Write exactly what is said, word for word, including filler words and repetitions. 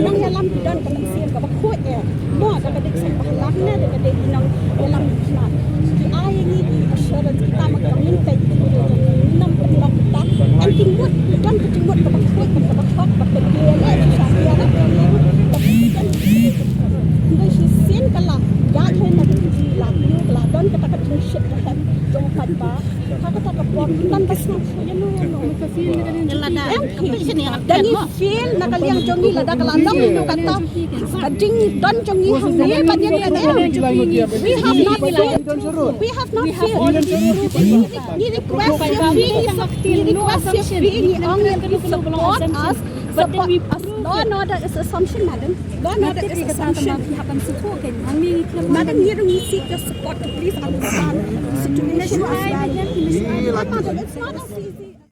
Nang ïalam ki don ka mynsiem kaba khuid eh. Mo da ka dei ka seng bakhlak ne da ka dei ki nang ïalam ki khynnah. Ki ai ïa ngi ki assurance, kita ma ka mynsiem ki nam ka lok kita. Em ki mut, ki don ka jingmut kaba khuid, kaba khot, kaba khuid. Ïa ngi shisha ki ïarap ïa ngi. Hynrei shisien ka la ïaid lem na ka jingïalap ïa u, ka la don kata ka jingshit ka hem jong u paidbah. Ha kata ka por, ngan ba sngap shuh ïano ïano. Em ki, da ngi feel na ka liang jong ngi lada ka la long ïano kata ka jingdon jong ngi hangne ban ïa ngi. We have not feel. We have not feel. Ngi request ïa phi, ngi request ïa phi, ngi ong ïa phi support us. Support us. Law and order is assumption, madam. Law and order is assumption. Madam, ngi ruh ngi seek your support to please understand the situation as well. Madam, it's not as easy.